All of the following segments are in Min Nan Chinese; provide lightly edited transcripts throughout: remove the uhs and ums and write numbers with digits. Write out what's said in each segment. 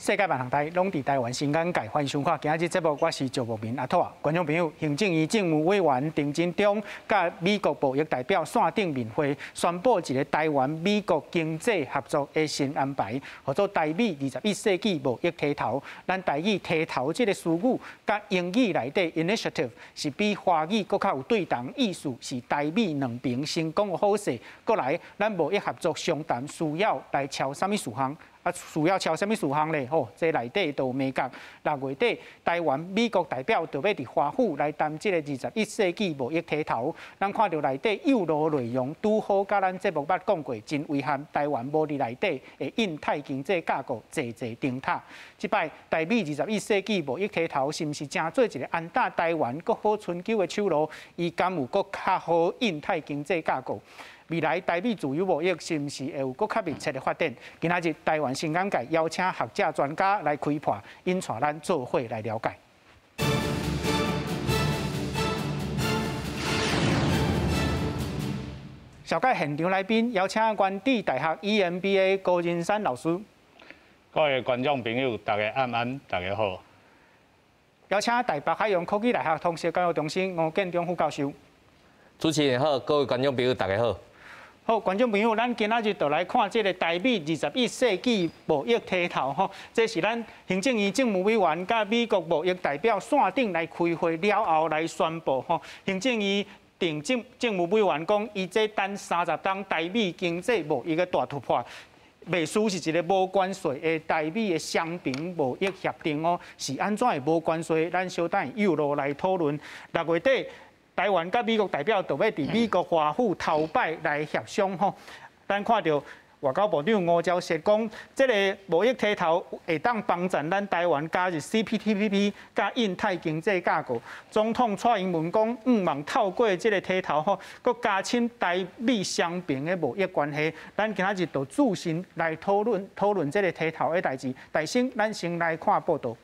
世界萬項台攏佇台灣新眼界，歡迎收看今仔日節目，我是趙木明阿拓。觀眾朋友，行政院政務委員陳進忠佮美國貿易代表線頂面會，宣布一个台灣美國經濟合作的新安排，號做台美21世紀貿易提頭。咱台語提頭這个詞語，佮英語內底 initiative 是比華語閣較有對同意思，是台美兩邊成功的好勢。閣來，咱貿易合作商談需要來敲啥物事項？啊，需要敲啥物事項咧？吼，這內底都有眉角。六月底，台灣美國代表就欲佇華府來談這个21世紀貿易提頭。咱看著內底誘路內容，拄好佮咱節目捌講過，真遺憾，台灣無佇內底的印太經濟架構坐坐燈塔。這擺台美21世紀貿易提頭，是毋是成做一个安搭台灣閣好伸手的手路？伊敢有閣較好印太經濟架構？未來台美自由貿易是毋是會有閣較密切的發展？今仔日台灣新眼界邀請學者專家來開破，𪜶帶咱做伙來了解。紹介現場來賓，邀請原智大學 EMBA 高仁山老師。各位觀眾朋友，大家晚安，大家好。邀請台北海洋科技大學通識教育中心吳建中副教授。主持人好，各位觀眾朋友，大家好。好，觀眾朋友，咱今仔日就來看這个台美21世紀貿易提頭吼，這是咱行政院政務委員佮美國貿易代表線頂來開會了後來宣布吼。行政院鄭政務委員講，伊這等30冬台美經濟貿易的大突破，袂輸是一个無關稅的台美的雙邊貿易協定哦，是按怎會無關稅？咱小等誘路來討論。六月底，台灣佮美國代表就欲佇美國華府頭擺來協商吼，咱看著外交部長吳釗燮講，這个貿易提頭會當幫助咱台灣加入 CPTPP 佮印太經濟架構。總統蔡英文講，向望透過這个提頭吼，閣加深台美雙邊的貿易關係。咱今仔日就自行來討論討論這个提頭的代誌。但先，咱先來看報道。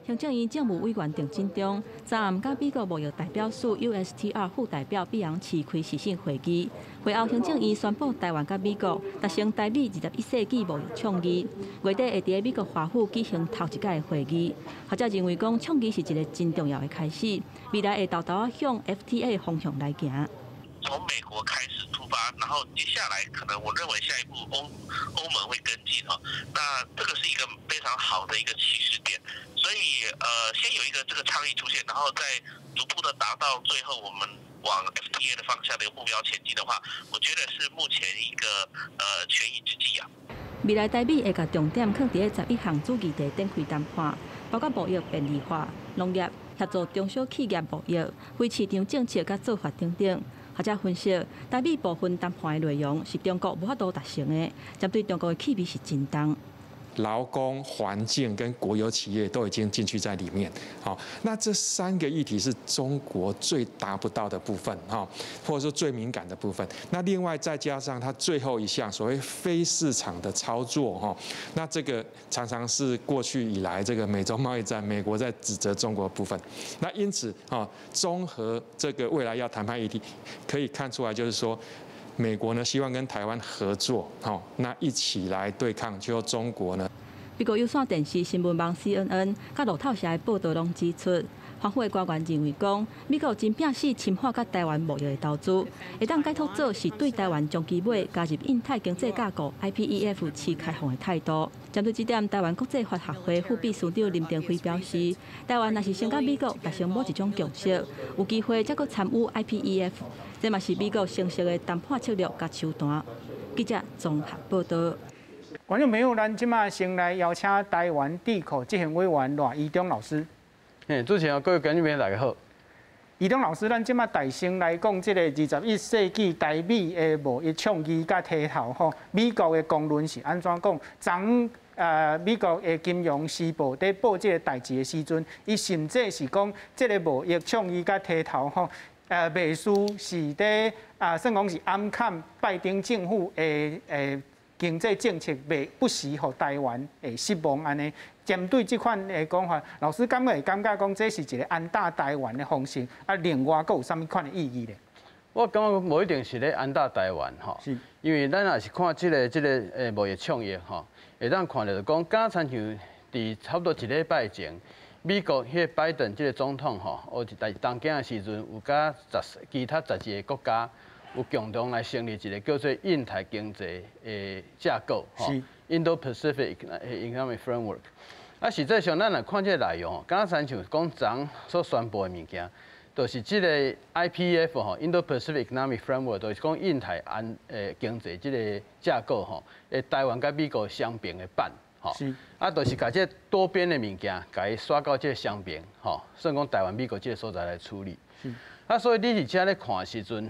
行政院政務委員陳進忠昨暗佮美國貿易代表處 USTR 副代表畢揚慈開視訊會議，會後行政院宣布台灣佮美國達成台美21世紀貿易倡議，月底會佇美國華府舉行頭一屆的會議。學者認為講，倡議是一个真重要的開始，未來會沓沓仔向 FTA 方向來行。從美國開始出發，然後接下來可能我認為下一步歐盟會跟進哦，那這個是一個非常好的一個起始點，所以先有一個這個倡議出現，然後再逐步的達到最後我們往 FTA 的方向的一個目標前進的話，我覺得是目前一個權宜之計啊。未來台美會共重點放佇咧11項主議題展開談判，包括貿易便利化、農業協助中小企業貿易、非市場政策佮做法等等。學者分析，台美部分談判的內容是中國無法度達成的，針對中國的氣味是真重。勞工、環境跟國有企業都已經進去在裡面，好，那這三個議題是中國最達不到的部分，哈，或者說最敏感的部分。那另外再加上它最後一項所謂非市場的操作，哈，那這個常常是過去以來這個美中貿易戰，美國在指責中國的部分。那因此，啊，綜合這個未來要談判議題，可以看出來就是說，美國呢希望跟台灣合作，吼，那一起來對抗就中國呢。美國有線電視新聞網 CNN 佮路透社的報導攏指出，華府的官員認為講，美國真拚死深化佮台灣貿易的投資，會當解讀做是對台灣長期尾加入印太經濟架構 IPEF 持開放的態度。針對這點，台灣國際法學會副秘書長林登輝表示，台灣若是先佮美國達成某一種共識，有機會才閣參與 IPEF。這嘛是美國成熟的談判策略佮手段。記者綜合報導。觀眾朋友，咱這馬先來邀請台灣智庫執行委員賴怡忠老師。嘿，主持人，各位觀眾朋友，大家好。怡忠老師，咱這馬大先來講這个21世紀台美的貿易倡議佮提頭吼，美國的公論是按怎講？昨美國的金融時報佇報這个代誌的時陣，伊甚至是講這个貿易倡議佮提頭吼。袂輸是佇啊，算講是暗崁拜登政府的經濟政策，袂不時予台灣會失望按呢。針對這款的講法，老師敢會感覺講這是一个安搭台灣的方式？啊，另外閣有啥物款的意義咧？我感覺無一定是咧安打台灣吼，因為咱若是看這個貿易倡議吼，會當看著講，敢親像佇差不多一禮拜前，美國彼個拜登這個總統吼，哦，佇東京的時陣，有佮十其他12個國家有共同來成立一個叫做印太經濟的架構吼，Indo-Pacific Economic Framework。啊，實際上咱若看這個內容，敢親像講昨所宣布的物件，就是這個 IPEF 吼，Indo-Pacific Economic Framework，就是講印太安經濟這個架構吼，台灣佮美國雙邊的版吼，啊，就是共這多邊的物件，共伊徙到這個雙邊吼，算講台灣美國這個所在來處理。啊，所以你佇遮咧看的時陣，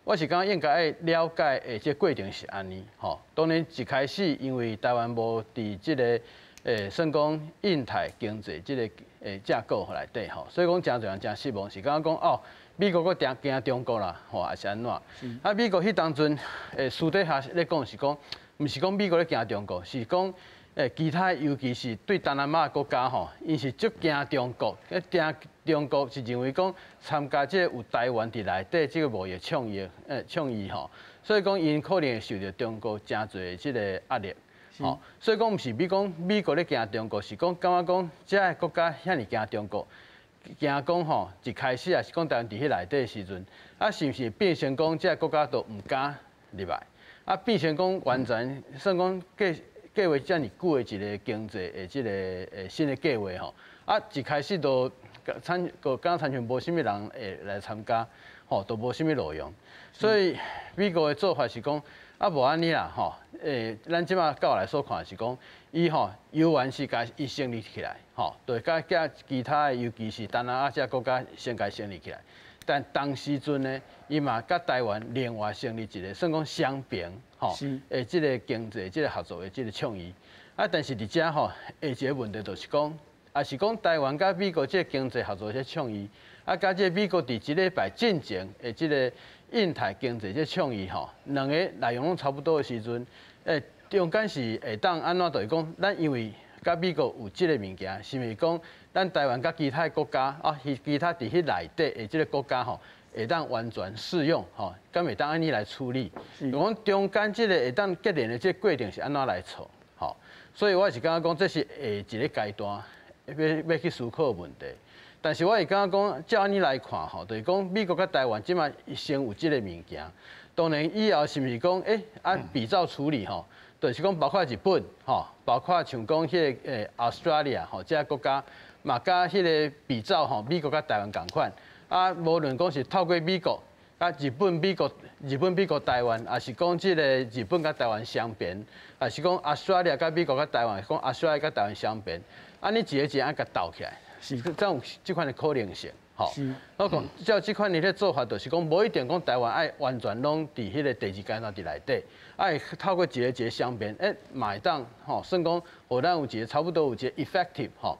我是感覺應該愛了解這個過程是按呢吼。當然一開始因為台灣無佇這個算講印太經濟這個架構內底吼，所以講誠濟人誠失望，是感覺講哦，美國閣驚驚中國啦，吼，還是按怎？啊，美國彼當陣私底下咧講是講，毋是講美國咧驚中國，是講其他尤其是對東南亞國家吼，𪜶是足驚中國，驚中國是認為講參加這個有台灣佇內底這個貿易倡議吼，所以講𪜶可能會受著中國誠濟這個壓力。吼，所以講毋是比講美國咧驚中國，是講感覺講遮个國家遐爾驚中國，驚講吼一開始也是講台灣佇彼內底的時陣，啊是毋是變成講遮個國家都毋敢入來，啊變成講完全算講計劃遮爾久的一個經濟的這個新的計劃吼，啊一開始都參個敢親像無啥物人會來參加，吼都無啥物路用，所以美國的做法是講。啊，無按呢啦，吼，咱這馬到來所看是講，伊吼猶原是共伊成立起來，吼，對，佮其他的，尤其是東南亞這國家先共成立起來。但同時陣呢，伊嘛佮台灣另外成立一個算講雙邊，吼，這個經濟這個合作的這個倡議。啊，但是佇遮吼，下一個問題就是講，也是講台灣佮美國這個經濟合作這個倡議，啊，佮這個美國佇這禮拜進前的這個印太經濟這倡議吼，兩個內容攏差不多的時陣，中間是會當按怎？就是講，咱因為佮美國有這個物件，是毋是講咱台灣佮其他國家啊，其他佇彼內底的這個國家吼，會當完全適用吼，敢會當按呢來處理？講中間這個會當結連的這個過程是按怎來做？吼，所以我是感覺講，這是下一個階段欲去思考的問題。但是我會感覺講，照按呢來看吼，就是講美國佮台灣這馬先有這個物件，當然以後是毋是講，啊比照處理吼，就是講包括日本吼，包括像講彼個Australia 吼，這個國家嘛，佮彼個比照吼，美國佮台灣仝款，啊，無論講是透過美國，啊日本美國日本美國台灣，抑是講這個日本佮台灣雙邊，抑是講 Australia 佮美國佮台灣，講 Australia 佮台灣雙邊，按呢一個一個按共鬥起來。是，這有這款的可能性，吼。我講照這款的咧做法，就是講無一定講台灣愛完全攏佇彼個第二階段佇內底，愛透過一個一個雙邊，嘛會當吼，算講予咱有一個差不多有一個 effective 吼，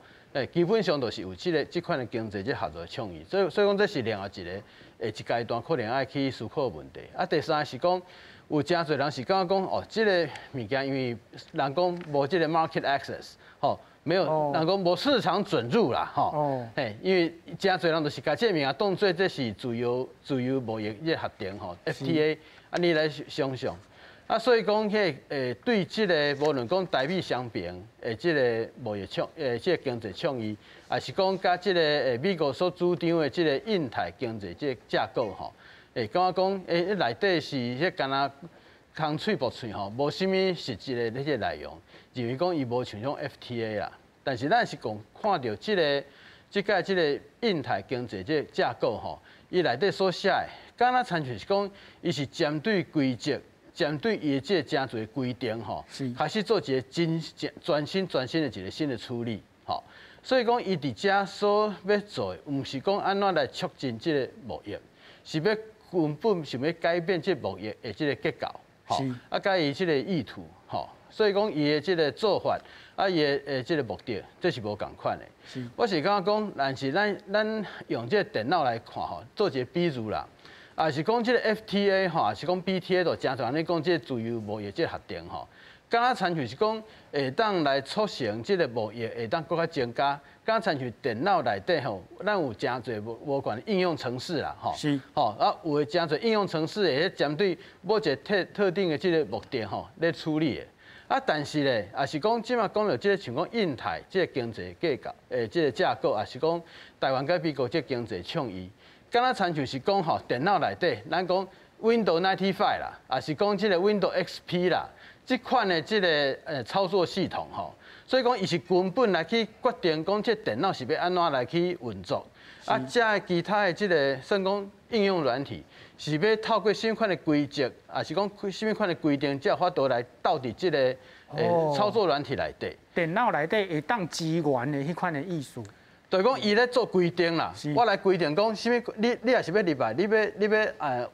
基本上就是有這款的經濟這合作的倡議，所以講這是另外一個下一階段可能愛去思考的問題。啊，第三是講有誠濟人是感覺講哦，這個物件因為人講無這個 market access，吼。沒有，人講無市場准入啦，吼，嘿，因為誠濟人就是共這個物件當做這是自由貿易這個協定吼，FTA，按呢來想像，啊，所以講彼個對這個無論講台美雙邊的這個貿易倡這個經濟倡議，抑是講佮這個美國所主張的這個印太經濟這個架構吼，感覺講內底是彼敢若空喙薄喙吼，無啥物實質的彼個內容，認為講伊無像種 FTA 啦。但是咱是講看著這個這屆這個印太經濟這個架構吼，伊內底所寫的，敢若親像是講，伊是針對規則，針對伊的這個誠濟規定吼，開始做一個真全新全新的一個新的處理，吼。所以講，伊佇遮所欲做的，毋是講按怎來促進這個貿易，是欲根本想欲改變這個貿易的這個結構，吼，啊，佮伊這個意圖，吼。所以講，伊的這個做法，啊，伊的這個目的，這是無仝款的。我是感覺講，但是咱用這個電腦來看吼，做一個比喻啦，抑是講這個 FTA 吼，抑是講 BTA 就誠濟按呢講這個自由貿易這個協定吼，敢若親像是講會當來促成這个貿易會當閣較增加，敢若親像電腦內底吼，咱有誠濟無無仝應用程式啦，吼，吼啊有的誠濟應用程式會針對某一个特定的這个目的吼咧處理的。啊，但是咧，也是講這馬講著這个像講印太這个經濟架構，這个架構，也是講台灣佮美國這个經濟倡議，敢若親像是講吼，電腦內底，咱講 Windows 95啦，也是講這个 Windows XP 啦，這款的這个操作系統吼，所以講伊是根本來去決定講這電腦是欲按怎來去運作，啊，遮的其他的這个算講應用軟體是欲透過啥物款的規則，抑是講啥物款的規定，才有法度來鬥佇這个操作軟體內底。電腦內底會當支援的彼款的意思。就是講伊咧做規定啦，我來規定講啥物，你若是欲入來，你欲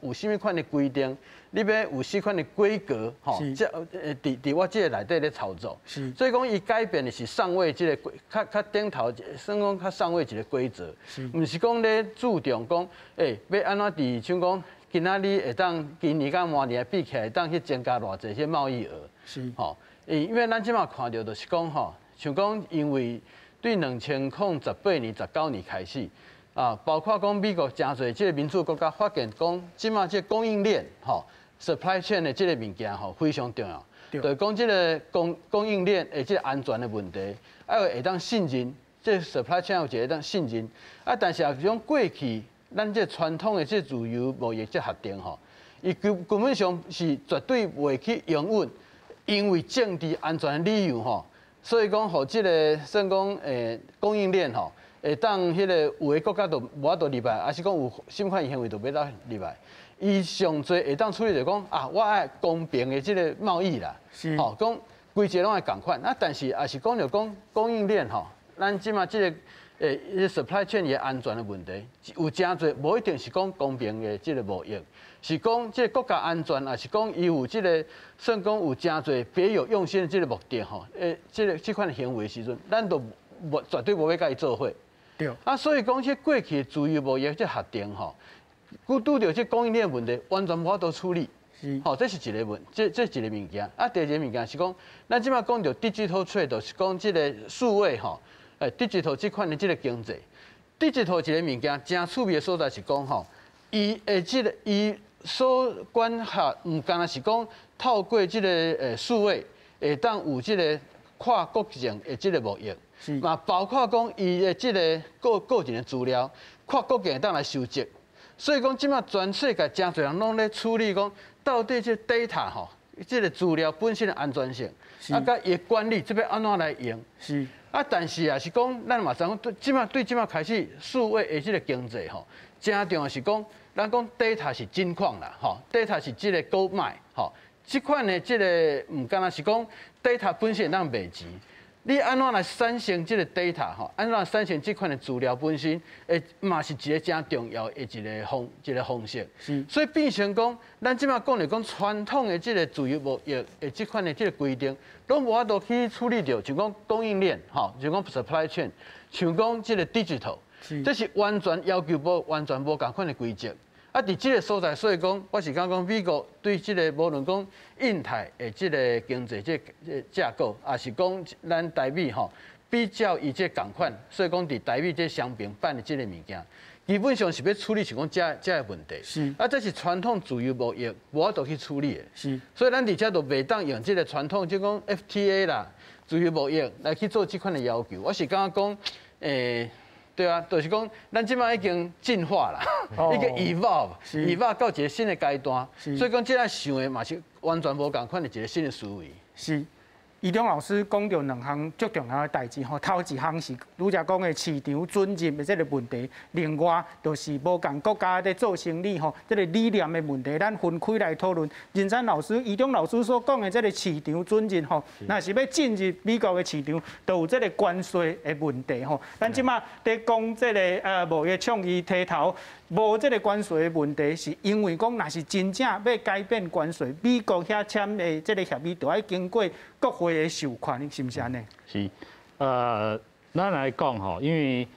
有啥物款的規定，你欲有啥款的規格，吼，這佇我這个內底咧操作。所以講伊改變的是上位這个較較頂頭，算講較上位一个規則，毋是講咧注重講，欲按怎佇像講今仔日會當今年佮明年比起來，會當去增加偌濟這貿易額。吼，因為咱這馬看著就是講吼，像講因為對2018年、19年開始，啊，包括講美國誠濟這个民主國家發現講，這馬這个供應鏈吼，supply chain 的這个物件吼非常重要。就是講這个供應鏈的這个安全的問題，愛有會當信任，這个 supply chain 有一个會當信任。啊，但是也是講過去咱這傳統的這自由貿易這協定吼，伊根本上是絕對袂去容允，因為政治安全的理由吼。所以講，予這个算講供應鏈吼，會當彼个有的國家就無法度入來，抑是講有啥物款行為就欲當入來。伊上濟會當處理就講啊，我愛公平的這个貿易啦，吼，講規則攏愛仝款。啊，但是也是講著講供應鏈吼，咱這馬這个supply chain 的安全的問題，有誠濟無一定是講公平的這个貿易，是講這个國家安全，抑是講伊有這个算講有誠濟別有用心的這个目的吼，這个這款的行為時陣，咱都無絕對無欲佮伊做伙。啊，所以講這過去的自由貿易這協定吼，佮拄著這供應鏈問題，完全無法度處理。吼，這是一个問，這是一个物件。啊，第二个物件是講，咱這馬講著 digital trade，就是講這个數位吼，digital 這款的這个經濟，digital 一个物件誠趣味的所在是講吼，伊的這个伊所管轄，毋干焦是講透過這个數位，會當有這个跨國境的這个貿易，嘛包括講伊的這个個人的資料，跨國境會當來收集。所以講，這馬全世界誠濟人攏咧處理講，到底這 data 吼，這个資料本身的安全性，啊，佮伊的管理，這欲按怎來用？啊，但是也是講，咱嘛知影對這馬對這馬開始數位的這个經濟吼，誠重要是講，咱講 data 是金礦啦，吼，data 是這个 gold mine，吼，這款的這个毋干焦是講 data 本身會當賣錢。你按怎來產生這个 data 吼？按怎產生這款的資料本身，會嘛是一个誠重要的一个方式。所以變成講，咱這馬講來講傳統的這个自由貿易的這款的這个規定，攏無法度去處理著，像講供應鏈吼，像講 supply chain，像講這个 digital，這是完全要求無完全無仝款的規則。啊，佇這个所在，所以講，我是感覺講，美國對這个無論講印太的這个經濟這個架構，抑是講咱台美吼比較伊這仝款，所以講佇台美這雙邊辦的這个物件，基本上是欲處理是講這个問題。啊，這是傳統自由貿易無法度去處理的。所以咱佇遮就袂當用這个傳統，就講 FTA 啦，自由貿易來去做這款的要求。我是感覺講，對啊，就是講，咱這馬已經進化啦，已經 evolve，evolve 到一个新的階段，所以講這個想的嘛是完全無仝款的一个新的思維。是，怡中老師講著兩項足重要的代誌吼，頭一項是拄才講的市場准入的這个問題，另外就是無仝國家咧做生意吼，這个理念的問題，咱分開來討論。仁山老師、怡中老師所講的這个市場准入吼，若是欲進入美國的市場，就有這个關稅的問題吼。咱這馬佇講這个貿易倡議提頭，無這个關稅的問題，是因為講若是真正欲改變關稅，美國遐簽的這个協議，就愛經過國會的授權，是毋是按呢？是，咱來講吼，因為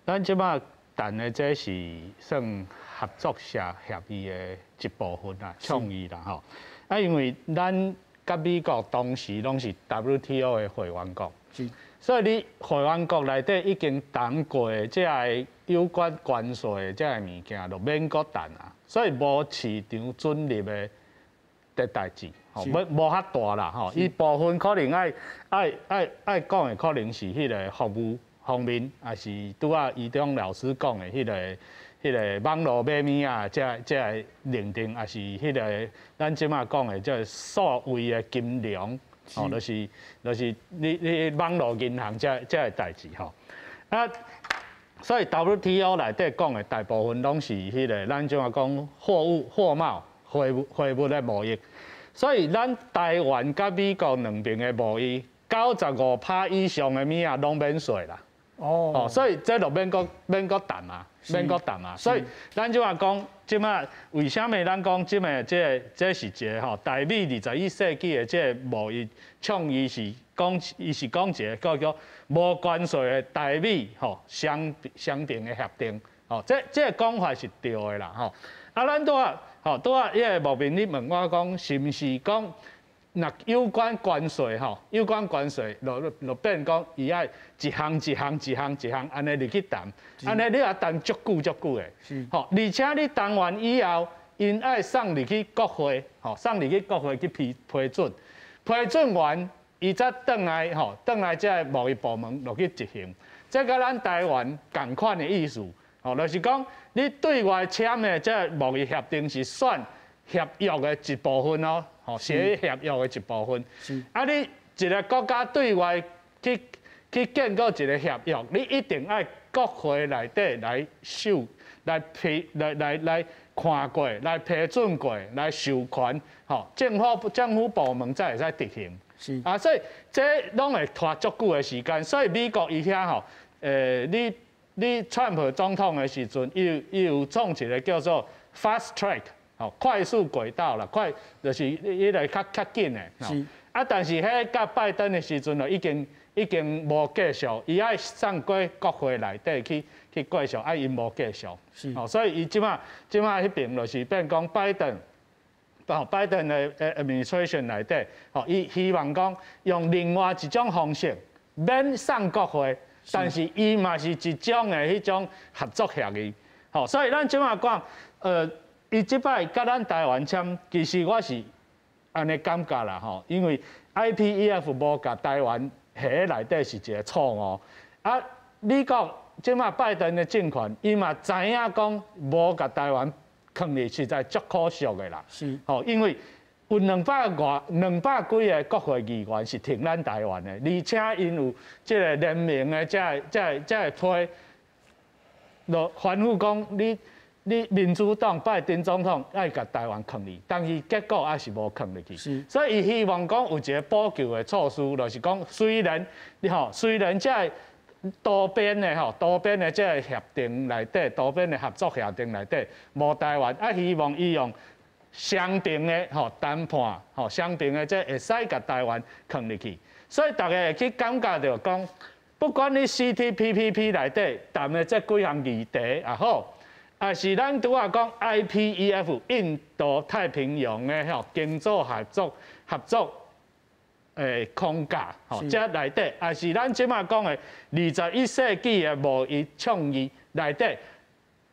咱這馬談的這是算合作社協議的一部分啦，倡議啦吼。啊，因為咱佮佮美國當時攏是 WTO 的會員國，所以你會員國內底已經談過的這个有關關稅的這个物件，就免閣談啊，所以無市場准入的的代誌，吼，無無遐大啦，吼，伊部分可能愛愛愛愛講的可能是彼个服務方面，抑是拄仔怡中老師講的彼个網路買物仔，這个認定，抑是彼个咱這馬講的這个數位的金融，吼，就是你網路銀行這个代誌吼。啊，所以 WTO 內底講的大部分攏是彼个咱這馬講貨物貨貿貨物的貿易，所以咱台灣佮美國兩邊的貿易，95%以上的物仔攏免稅啦。哦，所以這就免閣談啊，免閣談啊。所以咱這馬講，這馬為啥物咱講這馬這是一个吼台美21世紀的這个貿易倡議是講，伊是講一个叫做無關稅的台美吼雙邊的協定。吼，這个講法是對的啦吼。啊，咱拄仔吼拄仔彼个牧民你問我講，是毋是講？若有關關稅吼，有關關稅，就變講伊愛一項一項一項一項按呢入去談，按呢你也談足久足久的，吼，而且你談完以後，𪜶愛送入去國會，吼，送入去國會去批准，批准完，伊才轉來吼，轉來這个貿易部門落去執行。這佮咱台灣仝款的意思，吼，就是講你對外簽的這个貿易協定是算協約的一部分哦。協協約的一部分。啊，你一个國家對外去建構一个協約，你一定愛國會內底來授、來批、來看過、來批准過、來授權，吼，政府部門才會使執行。啊，所以這攏會拖足久的時間。所以美國伊遐吼，你川普總統的時陣，伊有創一个叫做 fast track。吼，快速軌道啦，快就是彼个較緊的。啊，但是彼佮拜登的時陣就已經無繼續，伊愛送過國會內底去繼續，啊，𪜶無繼續。哦，所以伊這馬彼邊就是變講拜登，哦，拜登的 administration 內底，吼，伊希望講用另外一種方式，免送國會，但是伊嘛是一種的彼種合作協議。吼，所以咱這馬講，伊這擺佮咱台灣簽，其實我是按呢感覺啦吼，因為 IPEF 無共台灣下佇內底是一个錯誤。啊，美國這馬拜登的政權，伊嘛知影講無共台灣囥佇，實在足可惜的啦。吼，因為有兩百外200幾个國會議員是挺咱台灣的，而且𪜶有這个聯名的這个批，就反覆講你。你民主黨拜登總統愛共台灣囥佇，但是結果還是無囥入去。所以伊希望講有一个補救的措施，就是講雖然你吼，雖然這个多邊的吼，多邊的這个協定內底，多邊的合作協定內底無台灣，啊希望伊用雙邊的吼談判，吼雙邊的這會使共台灣囥入去。所以大家會去感覺著講，不管你 CPTPP 內底談的這幾項議題也好，抑是咱拄仔講 IPEF 印度太平洋的吼經濟合作框架吼，這內底，抑是咱這馬講的21世紀的貿易倡議內底，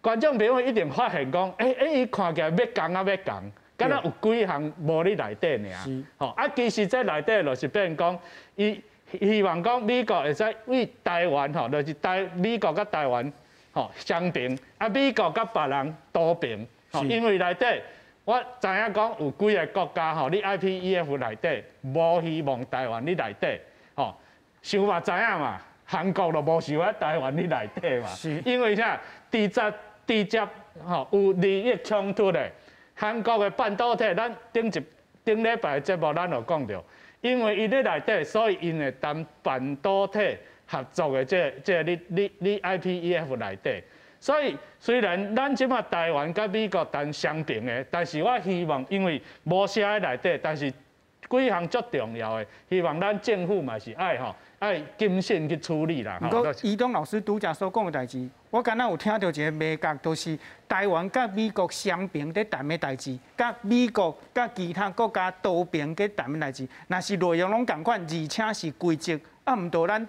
觀眾朋友一定發現講，欸，伊看起來欲仝啊欲仝，敢若有幾項無佇內底爾，吼啊，其實這內底就是變講，伊希望講美國會使為台灣吼，就是美國佮台灣。吼，雙邊啊，美國佮別人多邊，吼，因為內底我知影講有幾个國家吼，你 IPEF 內底無希望台灣佇內底，吼，想嘛知影嘛，韓國就無想欲台灣佇內底嘛，因為啥？直接吼有利益衝突的，韓國的半導體，咱頂禮拜的節目咱有講著，因為伊佇內底，所以𪜶會談半導體合作的這你 IPEF 內底，所以雖然咱這馬台灣佮美國談雙邊的，但是我希望因為無寫佇內底，但是幾項足重要的，希望咱政府嘛是愛吼，愛謹慎去處理啦。毋過，怡東老師拄才所講的代誌，我敢若有聽著一个眉角，就是台灣佮美國雙邊咧談的代誌，佮美國佮其他國家多邊咧談的代誌，若是內容攏仝款，而且是規則，啊，毋著咱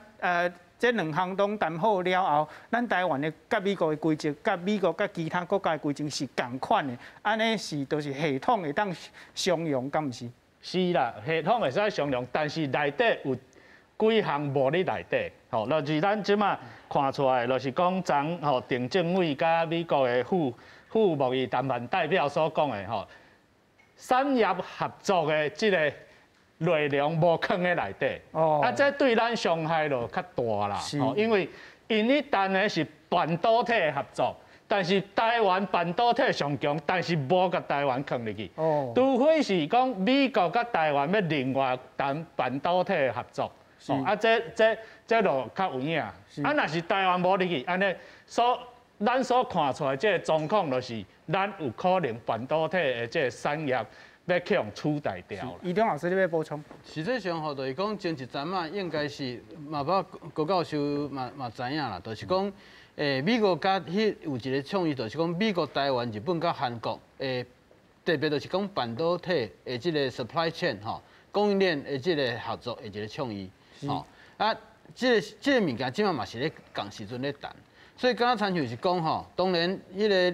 這兩項攏談好了後，咱台灣的佮美國的規則，佮美國佮其他國家的規則是仝款的，按呢是就是系統會當相容，敢毋是？是啦，系統會使相容，但是內底有幾項無佇內底，吼，就是咱這馬看出來，就是講昨吼鄭政委佮美國的副貿易談判代表所講的吼，產業合作的這个內容無囥佇內底，啊，這對咱傷害就較大啦，吼，因為𪜶咧談的是半導體的合作，但是台灣半導體上強，但是無共台灣囥入去，除非是講美國佮台灣欲另外談半導體的合作，啊，這就較有影。啊，若是台灣無入去，按呢所咱所看出來這个狀況，就是咱有可能半導體的這个產業欲去予取代掉。怡中老師，你欲補充？實際上吼，就是講前一陣仔應該是嘛，包括郭教授嘛嘛知影啦，就是講，美國佮彼有一个倡議，就是講美國、台灣、日本佮韓國，特別就是講半導體的這个 supply chain 吼，供應鏈的這个合作的一个倡議，吼啊，這个物件這馬嘛是咧仝時陣咧談，所以敢若親像是講吼，當然彼个，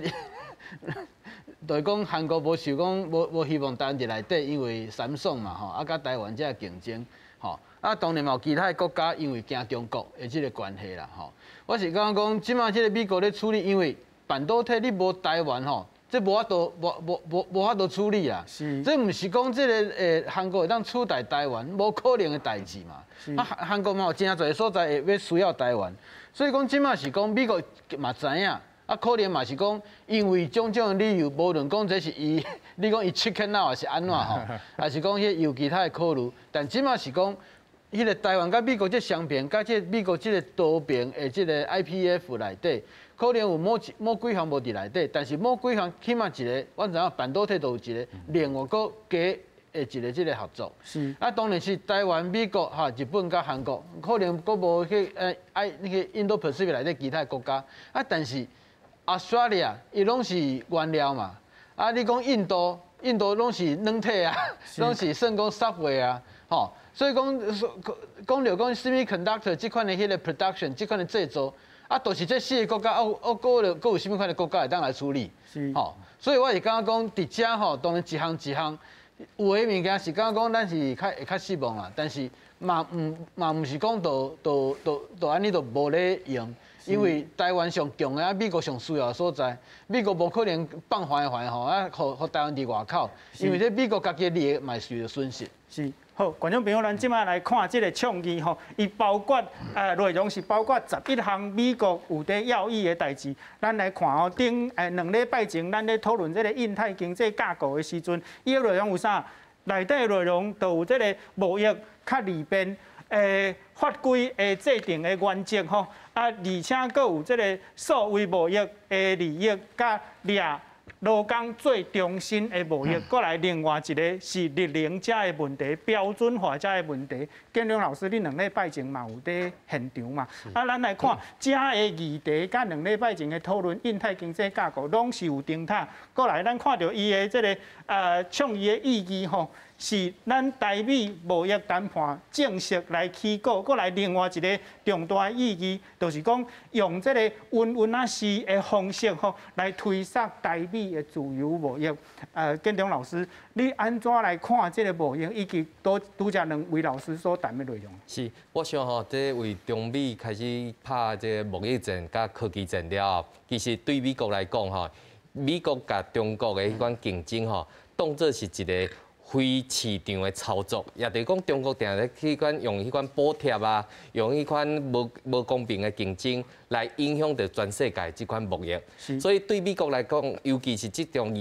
就是講韓國無想講無希望台灣佇內底，因為三星嘛吼，啊佮台灣這競爭，吼啊當然嘛有其他的國家因為驚中國的這个關係啦吼。我是感覺講，這馬這个美國咧處理，因為半導體你無台灣吼，這無法度無無無無法度處理啊。這毋是講這个韓國會當取代台灣，無可能的代誌嘛。啊，韓國嘛有誠濟所在會欲需要台灣，所以講這馬是講美國嘛知影。啊，可能嘛是講，因為種種的理由，無論講這是伊，你講伊 chicken out 還是按怎吼，還是講彼有其他的考慮，但這馬是講，彼个台灣佮美國這雙邊，佮這美國這个多邊的這个 IPEF 內底，可能有某一某幾項無佇內底，但是某幾項起碼一个，阮知影半導體都有一个另外閣加的一个這个合作。啊，當然是台灣、美國、哈、日本佮韓國，可能閣無去愛那個印度 Pacific 內底其他國家，啊，但是。Australia 伊攏是原料嘛，啊，你講印度，印度攏是軟體啊，攏是算講 software 啊，吼，所以講講著講 semiconductor 這款的彼个 production，這款的製造，啊，就是這四个國家，啊，啊，閣有閣有啥物款的國家會當來處理，吼，所以我是感覺講，佇遮吼，當然一項一項，有的物件是感覺講咱是較會較失望啦，但是嘛毋嘛毋是講就就就就按呢就無咧用。因為台灣上強的啊，美國上需要的所在，美國無可能放橫橫吼啊，予予台灣佇外口，因為這美國家己的利益嘛受著損失。是，好，觀眾朋友，咱這馬來看這个倡議吼，伊包括內容是包括11項美國有佇要議的代誌。咱來看哦，頂2禮拜前，咱咧討論這个印太經濟架構的時陣，伊的內容有啥？內底內容就有這个貿易較利便。法規的制定的原則吼，啊，而且閣有這个數位貿易的利益，佮掠勞工做中心的貿易，閣來另外一个是綠能遮的問題、標準化遮的問題。建良老師，你兩禮拜前嘛有佇現場嘛？啊，咱來看遮的議題，佮兩禮拜前的討論印太經濟架構，攏是有重疊。閣來，咱看著伊的這个倡議的意義吼。是咱台美貿易談判正式來起鼓，閣來另外一个重大意義，就是講用這个穩穩仔時的方式吼，來推捒台美的自由貿易。建中老師，你按怎來看這个貿易，以及拄拄才兩位老師所談的內容？是，我想吼，這為中美開始拍這个貿易戰佮科技戰了後，其實對美國來講吼，美國佮中國的彼款競爭吼，當做是一个非市場的操作，也就是講中國定咧彼款用彼款補貼啊，用彼款無公平的競爭來影響著全世界這款貿易。所以對美國來講，尤其是這場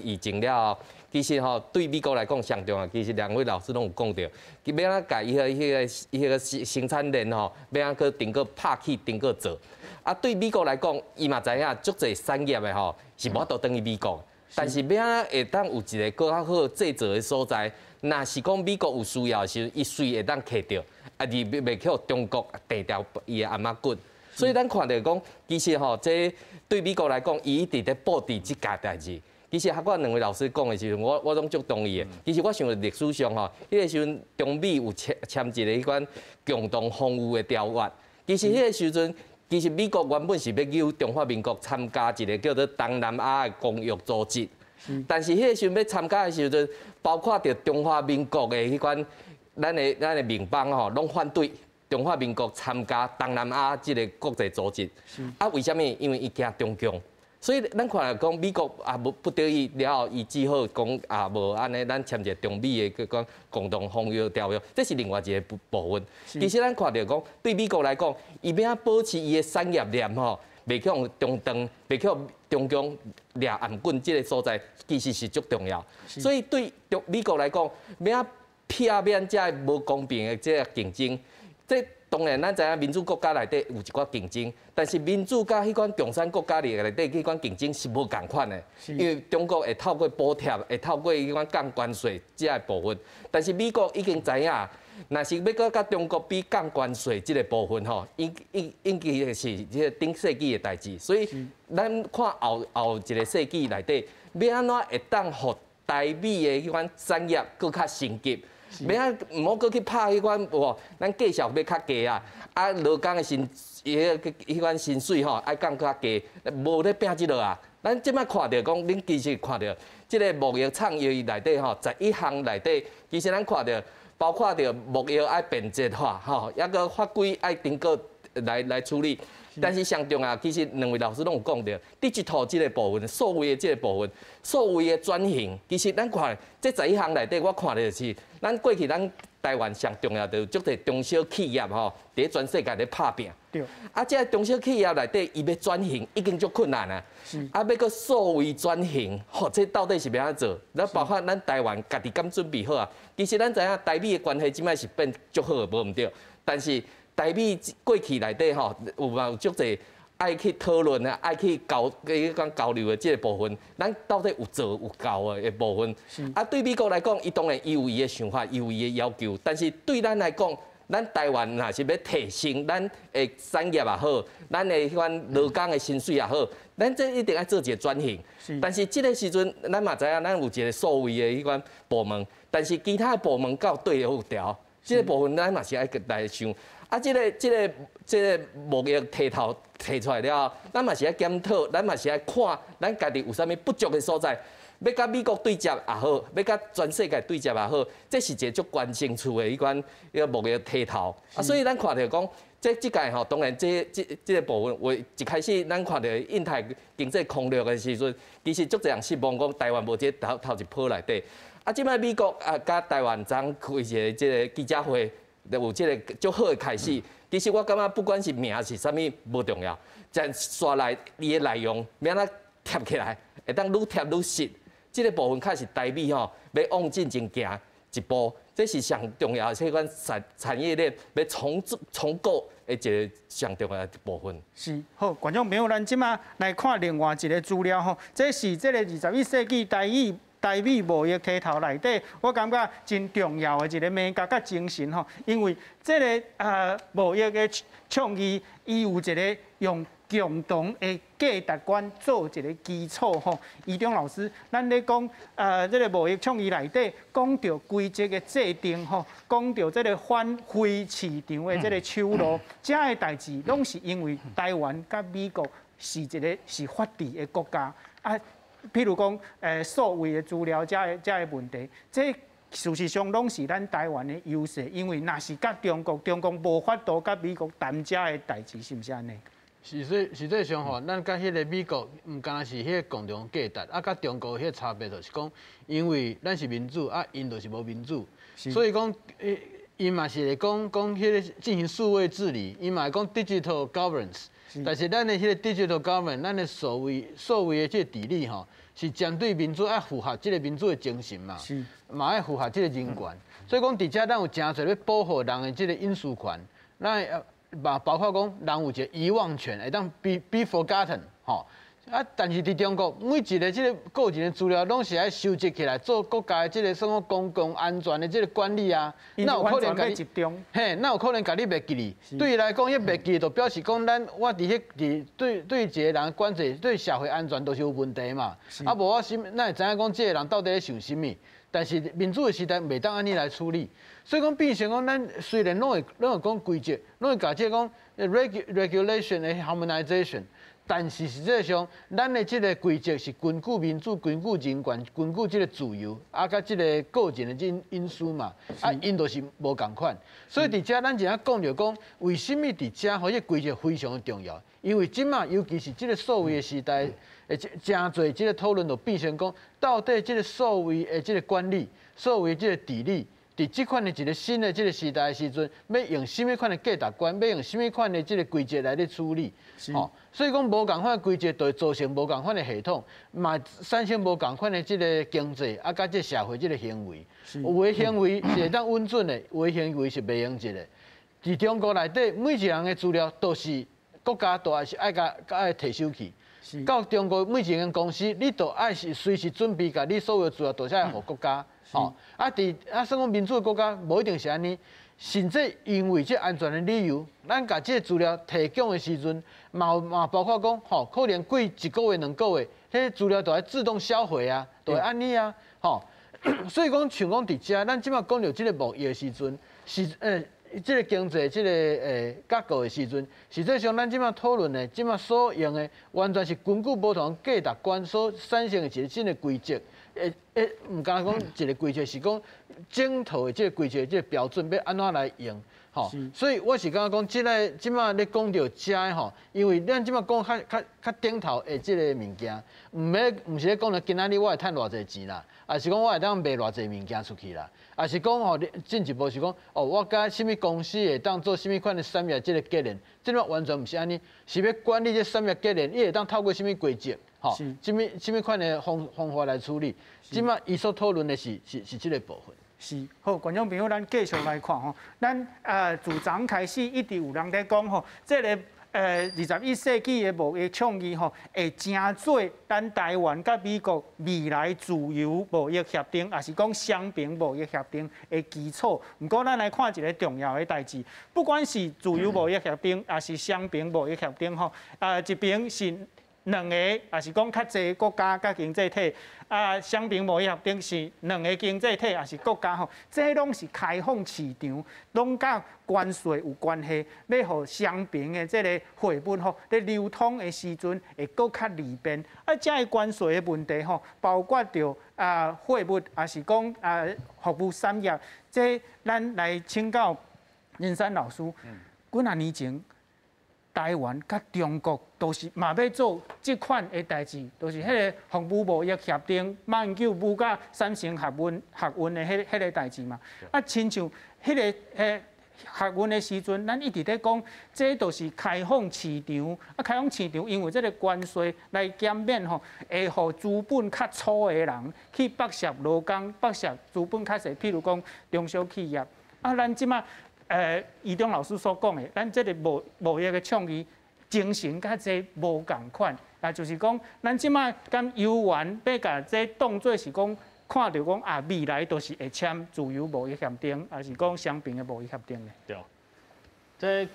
疫情了後，其實吼對美國來講上重要，其實兩位老師攏有講著，伊欲按怎共伊个彼个彼个生產鏈吼，欲按怎閣重閣拍起，重閣做。啊，對美國來講，伊嘛知影足濟產業的吼是無法度轉去美國。但是欲按怎會當有一个閣較好製造的所在？若是講美國有需要的時陣，伊隨會當揢著，啊而袂去予中國斷掉伊的頷仔骨。所以咱看著講，其實吼，這對美國來講，伊一直咧布置這件代誌。其實，學我兩位老師講的時陣，我攏足同意的。其實我想歷史上吼，彼个時陣中美有簽簽一个彼款共同防禦的條約。其實彼个時陣，其實美國原本是欲邀中華民國參加一个叫做東南亞的公約組織。但是彼个時陣欲參加的時陣，包括著中華民國的彼款咱的盟邦吼，攏反對中華民國參加東南亞這个國際組織。啊，為啥物？因為伊驚中共。所以咱看來講，美國也無不得已了後，伊只好講啊，無按呢，咱簽一个中美的講共同防禦條約，這是另外一个部分。其實咱看著講，對美國來講，伊欲按怎保持伊的產業鏈吼，袂去予中斷，袂去予中共掠頷棍這个所在，其實是足重要。所以對中美國來講，欲按怎避免這个無公平的這个競爭，這當然，咱知影民主國家內底有一寡競爭，但是民主佮彼款共產國家內底彼款競爭是無仝款的，因為中國會透過補貼，會透過彼款降關稅這个部分，但是美國已經知影，若是欲閣佮中國比降關稅這个部分吼，應應應該是這个頂世紀的代誌，所以咱看後後一个世紀內底，欲按怎會當予台美的彼款產業閣較升級？欲按毋好閣去拍彼款有無？咱價數欲較低啊，啊，勞工的薪，彼个彼款薪水吼，愛降較低，無咧拼這落啊。咱這擺看著講，恁其實看著這个貿易倡議內底吼，11項內底，其實咱看著包括著貿易愛便捷化吼，抑閣法規愛重閣來處理。但是上重要，其實兩位老師攏有講著，digital 這个部分，數位的這个部分，數位的轉型，其實咱看這十一項內底，我看著是，咱過去咱台灣上重要就足濟中小企業吼，佇全世界咧拍拚。啊，這个中小企業內底，伊欲轉型已經足困難啊。啊，欲閣數位轉型，吼，這到底是欲按怎做？咱包括咱台灣家己敢準備好啊？其實咱知影台美的關係這擺是變足好的，無毋對。但是台美過去內底吼，有嘛有足濟愛去討論啊，愛去交，講交流的這個部分，咱到底有做有夠的部分。啊，對美國來講，伊當然伊有伊的想法，伊有伊的要求，但是對咱來講，咱台灣若是欲提升咱的產業也好，咱的彼款勞工的薪水也好，咱這一定愛做一個轉型。但是這个時陣，咱嘛知影，咱有一个數位的彼款部門，但是其他的部門到底有調，這个部分咱嘛是愛來想。啊，這个貿易提頭提出來了後，咱嘛是愛檢討，咱嘛是愛看咱家己有啥物不足的所在，欲佮美國對接也好，欲佮全世界對接也好，這是一个足懸層次的彼款彼个貿易提頭。啊，所以咱看著講，這這屆吼，當然這個部分，有一開始咱看著印太經濟空略的時陣，其實足濟人失望，講台灣無佇這頭一波內底。啊，這擺美國啊，佮台灣昨開一個這个記者會。有這个足好的開始，其實我感覺不管是名是啥物無重要，但紲來伊的內容欲按怎貼起來，會當愈貼愈實。這个部分確實台美吼欲往進前行一步，這是上重要的這款產業鏈欲重組重構的一个上重要的部分。是好，觀眾朋友，咱這擺來看另外一个資料吼，這是這个21世紀台美貿易提頭內底，我感覺真重要的一个眉角佮精神吼，因為這个貿易的倡議，伊有一个用共同的價值觀做一个基礎吼。怡中老師，咱咧講這个貿易倡議內底講著規則的制定吼，講著這个反非市場的這个手路，這个代誌攏是因為台灣佮美國是一个是法治的國家啊。譬如講，數位的資料這个問題，這事實上攏是咱台灣的優勢，因為若是佮中國，中國無法度佮美國談這个代誌，是毋是按呢？實際上吼，咱佮彼个美國毋干焦是彼个共同價值，啊，佮中國彼个差別就是講，因為咱是民主，啊，𪜶就是無民主，所以講，𪜶嘛是會講講彼個進行數位治理，𪜶嘛會講 digital governance，但是咱的彼個 digital governance，咱的數位的這个治理吼，是針對民主，愛符合這个民主的精神嘛，嘛愛符合這个人權，所以講佇遮咱有誠濟欲保護人的這个隱私權，咱嘛包括講人有一个遺忘權，會當 be forgotten 吼，啊，但是佇中國每一個這个個人的資料，攏是愛收集起來做國家的這个算講公共安全的這个管理啊。哪有可能共你集中？嘿，哪有可能共你袂記哩？對伊來講，彼袂記就表示講，咱我佇彼佇對對一个人管制，對社會安全都是有問題嘛。啊，無我心，咱會知影講這个人到底咧想啥物？但是民主的時代袂當按呢來處理，所以講變成講，咱雖然攏會攏會講規則，攏會共這個講 regulation 的 harmonization。但是實際上，咱的這个規則是根據民主、根據人權、根據這个自由，啊，佮這个個人的隱私嘛，啊，𪜶就是無仝款。所以佇遮咱就愛講著講，為啥物佇遮吼，這个規則非常的重要？因為這馬尤其是這个數位的時代，會誠濟這个討論就變成講，到底這个數位的這个管理、數位這个治理，佇這款的一个新的這个時代的時陣，欲用啥物款的價值觀，欲用啥物款的這个規則來咧處理，吼，所以講無仝款的規則，就會造成無仝款的系統，嘛產生無仝款的這个經濟，啊，佮這个社會這个行為。有的行為是會當允准的，有的行為是袂用得的。佇中國內底，每一個人的資料都是國家都愛是愛共愛提收去。到中國每一間公司，你都愛是隨時準備共你所有資料都是愛予國家。吼，啊，佇啊，算講民主的國家，無一定是按呢，甚至因為這安全的理由，咱共這个資料提供的時陣，嘛嘛包括講，吼，可能過一個月、兩個月，彼個資料就愛自動銷毀啊，就會按呢啊，吼。所以講，像講佇遮，咱這馬講著這个貿易的時陣，是這个經濟這个結構的時陣，實際上咱這馬討論的，這馬所用的，完全是根據無同價值觀所產生的一个新的規則。會會，毋敢講一个規則，是講整套的這个規則、這个標準欲按怎來用，吼。所以我是感覺講，這个這馬咧講著遮的吼，因為咱這馬講較較較頂頭的這个物件，毋免毋是咧講著今仔日我會趁偌濟錢啦，抑是講我會當賣偌濟物件出去啦，抑是講吼進一步是講哦，我佮啥物公司會當做啥物款的產業這个結連，這馬完全毋是按呢，是欲管理這產業結連，伊會當透過啥物規則？吼，啥物啥物款的方方法來處理？這馬伊所討論的是是是這个部分。是，好，觀眾朋友，咱繼續來看吼，咱自昨開始一直有人咧講吼，這个21世紀的貿易倡議吼，會成做咱台灣佮美國未來自由貿易協定，抑是講雙邊貿易協定的基礎。毋過，咱來看一个重要的代誌，不管是自由貿易協定，抑是雙邊貿易協定吼，一邊是兩个，抑是講較濟國家佮經濟體，啊，雙邊貿易協定是兩个經濟體，抑是國家吼，這攏是開放市場，攏佮關稅有關係，欲予雙邊的這个貨物吼，咧流通的時陣會閣較利便。啊，這个關稅的問題吼，包括著啊貨物，抑是講啊服務產業，這咱來請教林山老師，幾若年前，台灣佮中國都是嘛欲做這款的代誌，就是彼个服務貿易協定，馬英九舞佮三星合運合運的彼彼个代誌嘛。啊，親像彼个合運的時陣，咱一直咧講，這都是開放市場。啊，開放市場，因為這个關稅來減免吼，會予資本較粗的人去剝削勞工，剝削資本較細，譬如講中小企業。啊，咱這馬。余中老師所講的，咱這个貿貿易的倡議精神佮這無仝款，啊，就是講，咱這馬敢猶原欲共這當做是講，看著講啊，未來都是會簽自由貿易協定，抑是講雙邊的貿易協定咧？對，這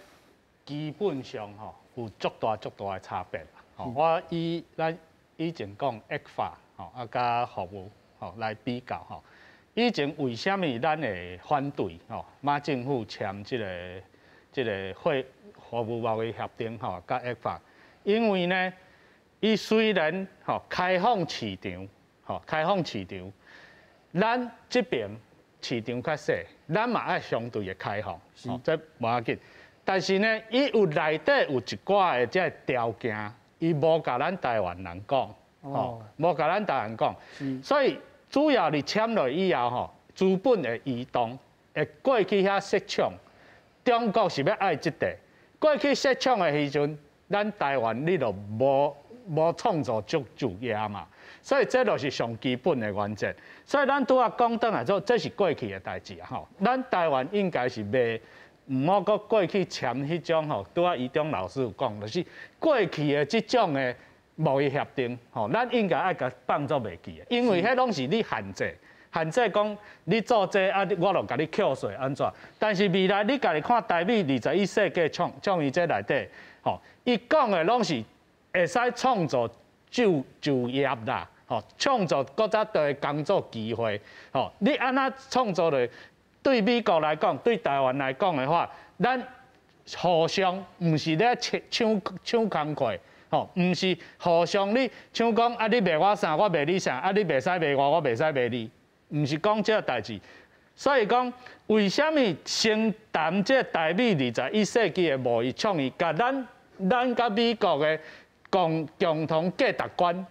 基本上吼有足大足大的差別啦。吼，我以咱以前講 ECFA 吼啊佮服務吼來比較吼。以前為啥物咱會反對吼馬政府簽這个這个貨服務貿易協定吼佮 ECFA？因為呢，伊雖然吼開放市場，吼開放市場，咱這邊市場較細，咱嘛愛相對的開放，吼這無要緊。但是呢，伊有內底有一寡的這个條件，伊無共咱台灣人講，吼無共咱台灣講，所以。主要你簽落以後吼，資本會移動，會過去遐設廠。中國是欲愛這塊，過去設廠的時陣，咱台灣你就無無創造就就業嘛。所以這就是上基本的原則。所以咱拄仔講轉來做，這是過去的代誌啊吼。咱台灣應該是袂毋好閣過去簽彼種吼，拄仔余中老師有講，就是過去的這種的。貿易協定，吼，咱應該愛共放做袂記，因為彼攏是你限制，限制講你做這啊，我就共你扣稅按怎？但是未來你家己看台美21世紀倡議這內底，吼，伊講的攏是會使創造就業啦，吼，創造閣較濟工作機會，吼，你按怎創造咧？對美國來講，對台灣來講的話，咱互相毋是咧搶搶搶工課。吼，毋是互相你像講啊，你賣我啥，我賣你啥，啊，你袂使賣我，我袂使賣你，毋是講這個代誌。所以講，為啥物先談這台美21世紀的貿易倡議，共咱佮美國的共同價值觀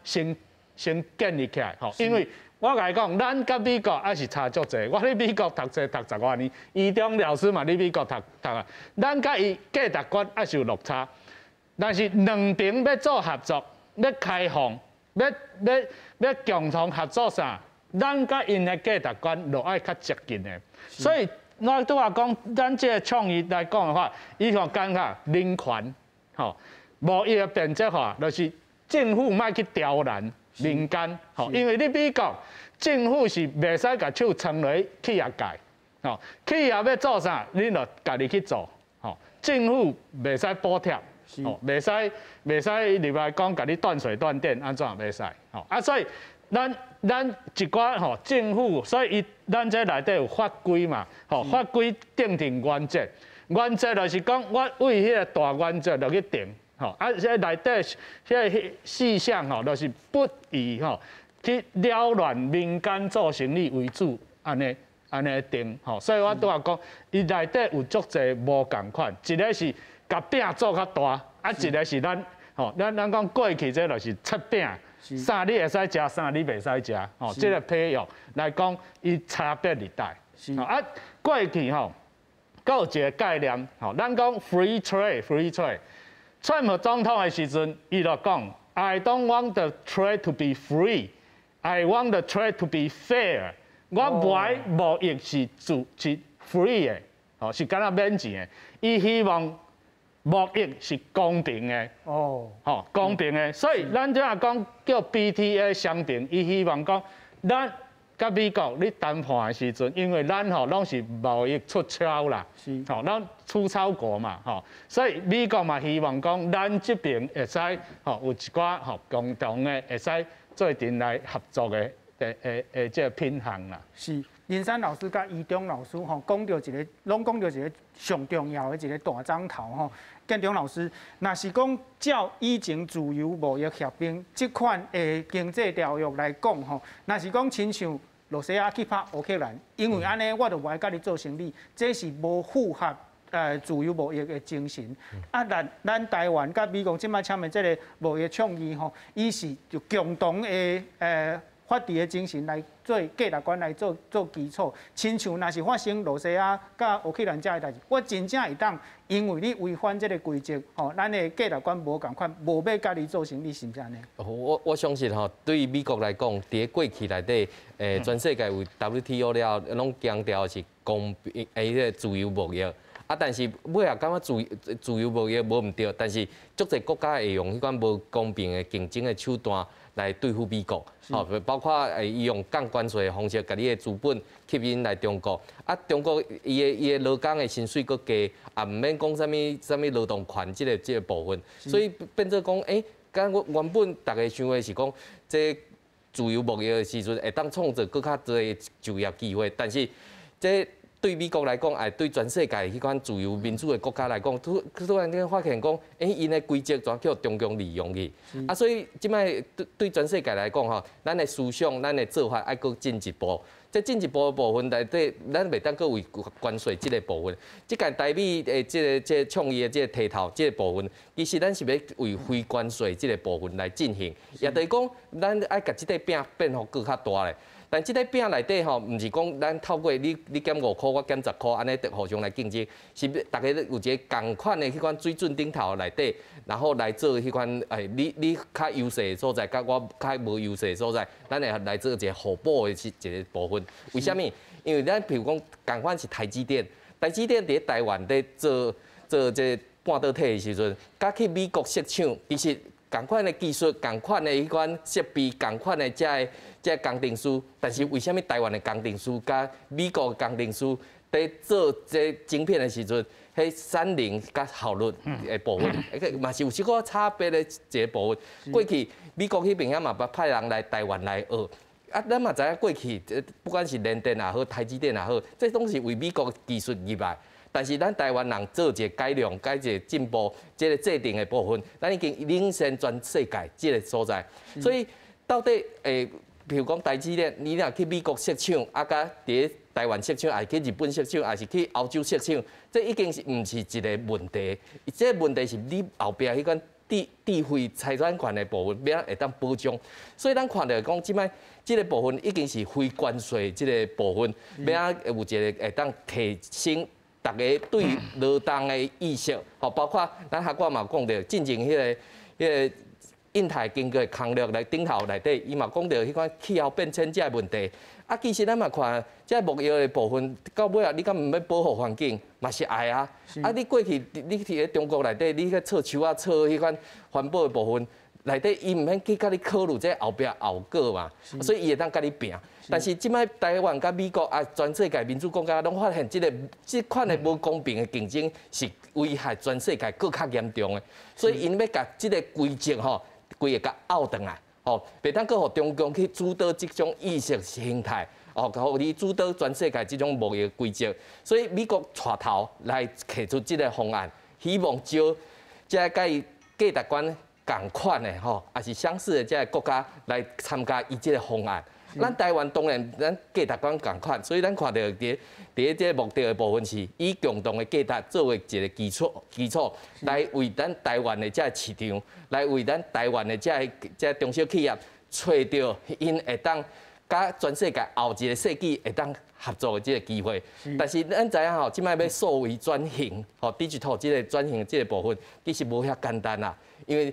先建立起來，吼，因為我共你講，咱佮美國猶是差足濟。我佇美國讀冊讀十外年，余中老師嘛佇美國讀讀啊，咱佮伊價值觀猶是有落差。但是兩邊欲做合作，欲開放，欲共同合作啥？咱佮𪜶的價值觀就愛較接近的。所以我拄仔講，咱這個倡議來講的話，伊就感覺人權，吼，貿易的便捷化，就是政府莫去刁難民間，吼，因為你美國政府是袂使共手撐落企業界，吼，企業欲做啥，恁就家己去做，吼，政府袂使補貼。哦，袂使入來講，共你斷水斷電，按怎袂使？吼啊，所以咱一寡吼政府，所以伊咱這內底有法規嘛，吼法規訂定原則，原則就是講我為彼個大原則落去定，吼啊，這內底彼個細項吼，就是不以吼去擾亂民間做生意為主，按呢定，吼，所以我拄仔講，伊內底有足濟無仝款，一个是共餅做較大，啊，一个是咱，吼，咱講過去這就是切餅，啥你會使食，啥你袂使食，吼，這個比喻來講，伊差別佇佗。啊，過去吼，閣有一個概念，吼，咱講 free trade，free trade。川普總統的時陣，伊就講，I don't want the trade to be free，I want the trade to be fair。我無愛貿易是自是 free 的，吼，是敢若免錢的。伊希望貿易是公平的，哦，吼，公平的。所以咱這樣講叫 BTA 雙平，伊希望講咱佮美國咧談判的時陣，因為咱吼攏是貿易出超啦，吼，咱出超國嘛，吼，所以美國嘛希望講咱這邊會使吼有一寡吼共同的會使做陣來合作的這個品項啦。是，林珊老師佮余中老師吼講著一个，攏講著一个上重要的一个大樁頭吼。建中老師，若是講照以前自由貿易協定這款的經濟條約來講吼，若是講親像羅西亞去拍烏克蘭，因為按呢我就無愛佮你做生意，這是無符合自由貿易的精神。啊，咱台灣佮美國這擺簽的這个貿易倡議吼，伊是就共同的法治的精神來做價值觀來做基礎。親像若是發生羅西亞佮烏克蘭遮的代誌，我真正會當因為你違反這个規則，吼，咱的價值觀無仝款，無欲佮你做生意，是毋是按呢？我相信吼，對於美國來講，佇過去內底，全世界有 WTO 了，攏強調是公平，彼個自由貿易。啊，但是尾仔感覺自由貿易無毋對，但是足濟國家會用彼款無公平的競爭的手段來對付美國，吼，包括伊用降關稅的方式，共你的資本吸引來中國。啊，中國伊的勞工的薪水閣低，也毋免講啥物啥物勞動權這個部分，所以變做講，敢我原本逐家想的是講，這自由貿易的時陣會當創造閣較濟就業機會，但是這對美國來講，也對全世界彼款自由民主的國家來講，突然間發現講，𪜶的規則全予中共利用去，啊，所以這擺對全世界來講吼，咱的思想、咱的做法愛閣進一步。這進一步的部分內底，咱袂當閣為關稅這個部分，這屆台美的這個倡議的這個提頭這個部分，其實咱是欲為非關稅這個部分來進行，也就是講，咱愛共這塊餅變予閣較大咧。但這塊餅內底吼，毋是講咱透過你減5箍，我減10箍，按呢互相來競爭，是逐家有一个仝款的彼款水準頂頭內底，然後來做彼款你較優勢的所在，佮我較無優勢的所在，咱會來做一个互補的一个部分。為啥物？因為咱譬如講，仝款是台積電，台積電佇咧台灣咧做這半導體的時陣，佮去美國設廠，其實仝款的技術、仝款的彼款設備、仝款的這个工程師，但是為啥物台灣的工程師佮美國的工程師佇做這晶片的時陣，彼產能佮效率的部分，嘛是有小可差別的一個部分。過去美國彼邊遐嘛捌派人來台灣來學。啊，咱嘛知影過去，不管是聯電也好，台積電也好，這攏是為美國技術入來。但是咱台灣人做一個改良、改一個進步，這個制程的部分，咱已經領先全世界這個所在。所以到底比如講台積電，你若去美國設廠，啊，佮佇台灣設廠，抑是去日本設廠，抑是去歐洲設廠，這已經是毋是一個問題。這個問題是你後壁彼款智慧財產權的部分，欲按怎會當保障。所以咱看著講，這擺這個部分已經是非關稅這個部分，欲按怎有一個會當提升逐家對勞動的意識，吼，包括咱下寡嘛講著，進前彼個印太經濟空略來頂頭內底，伊嘛講著彼款氣候變遷這个問題。啊，其實咱嘛看，這貿易的部分到尾啊，你敢毋欲保護環境，嘛是愛啊。啊，你過去你佇咧中國內底，你去錯樹仔錯彼款環保的部分內底，伊毋免去共你考慮這後壁後果嘛，所以伊會當共你拚。但是這擺台灣佮美國啊，全世界民主國家攏發現這個這款的無公平的競爭是危害全世界閣較嚴重的，所以𪜶欲共這個規則吼，規个共拗轉來，吼，袂當閣予中共去主導這種意識形態，哦，予你主導全世界這種貿易規則。所以美國帶頭來提出這個方案，希望招這個佮伊價值觀仝款的吼，抑是相似的這個國家來參加伊這個方案。咱台灣當然咱價值觀仝款，所以咱看著佇這個目的的部分是以共同的價值作為一個基礎，來為咱台灣的這個市場，來為咱台灣的這個中小企業揣著𪜶會當佮全世界後一個世紀會當合作的這個機會。但是咱知影吼，這擺欲數位轉型，吼，digital 這個轉型這個部分，其實無遐簡單啦。因為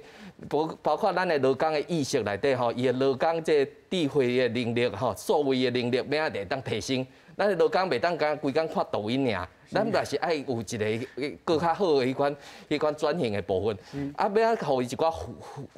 包括咱的勞工的意識內底吼，伊的勞工這個智慧的能力吼，數位的能力欲按怎會當提升？咱的勞工袂當干焦規工看抖音爾，咱嘛是愛有一個閣較好的彼款轉型的部分。啊，欲按怎予伊一寡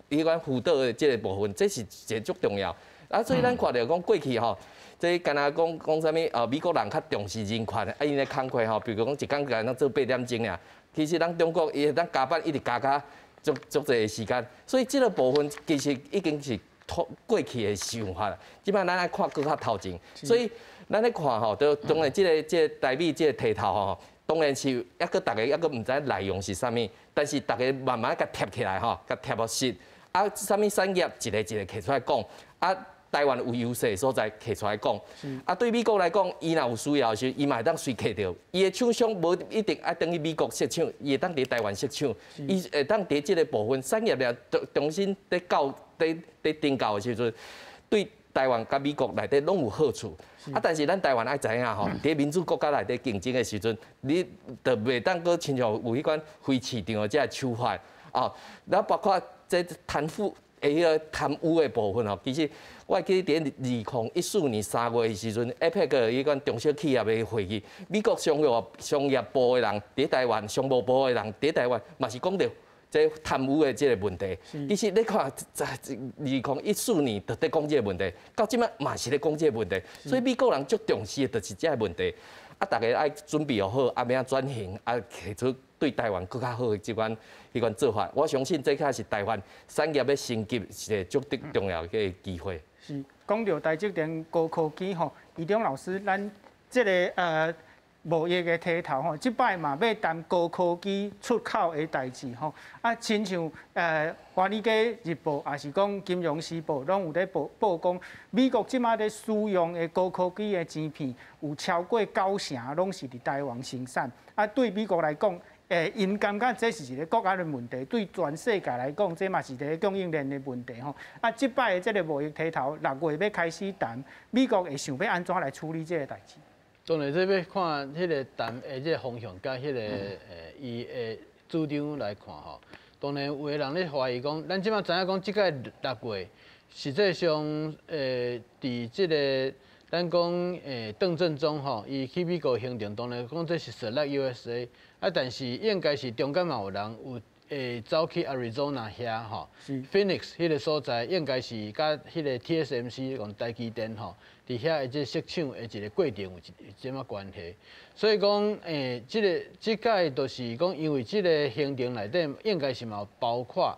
彼款輔導的這個部分，這是一個足重要。啊，所以咱看著講過去吼，這敢若講講啥物啊？美國人較重視人權，啊，𪜶的工課吼，比如講一工敢若做八點鐘爾，其實咱中國伊會當加班一直加加足足濟的時間，所以這個部分其實已經是脫過去的想法啦。這擺咱愛看閣較頭前，所以咱咧看吼，就當然這個台美這個提頭吼，當然是猶閣逐家猶閣毋知內容是啥物，但是逐家慢慢共貼起來吼，共貼予實。啊，啥物產業一個一個提出來講，啊，台灣有優勢的所在提出來講。啊，對美國來講，伊若有需要的時，伊嘛會當隨提著。伊的廠商無一定愛轉去美國設廠，伊會當佇台灣設廠。伊會當佇這個部分產業鏈重新佇教佇佇定教的時陣，對台灣佮美國內底攏有好處。啊，但是咱台灣愛知影吼，佇民主國家內底競爭的時陣，你就袂當閣親像有彼款非市場的這个手法。哦，然後包括這貪腐的彼個貪污的部分吼，其實我會記得佇2014年3月的時陣，APEC 彼款中小企業的會議，美國商業部的人佇台灣，商務部的人佇台灣，嘛是講著這貪污的這個問題。其實你看，在2014年就佇講這個問題，到這擺嘛是咧講這個問題，所以美國人足重視的就是這個問題。啊，逐家愛準備好，啊，欲按怎轉型，啊，提出對台灣閣較好的這款彼款做法。我相信這才是台灣產業欲升級一個足重要的機會。是，講著台積電高科技吼，宜中老師，咱這個貿易的提頭吼，這擺嘛欲談高科技出口的代誌吼。啊，親像華爾街日報，抑是講金融時報，攏有咧報講，美國這擺咧使用的高科技的晶片，有超過九成攏是佇台灣生產。啊，對美國來講，𪜶感覺這是一個國安的問題，對全世界來講，這嘛是一個供應鏈的問題吼。啊，這擺的這個貿易提頭，6月欲開始談，美國會想欲按怎來處理這個代誌？當然，這欲看彼個談的這個方向，佮彼個伊的主張來看吼。當然，有的人咧懷疑講，咱這擺知影講，這擺6月實際上佇這個咱講鄧振中吼，伊去美國行程，當然講這是 Select USA，啊，但是應該是中間嘛有人有會走去 Arizona 遐吼，Phoenix 彼个所在應該是佮彼个 TSMC 講台積電吼，佇遐的這設廠的一個過程有一點仔關係。所以講，這个這擺就是講，因為這个行程內底應該是嘛有包括，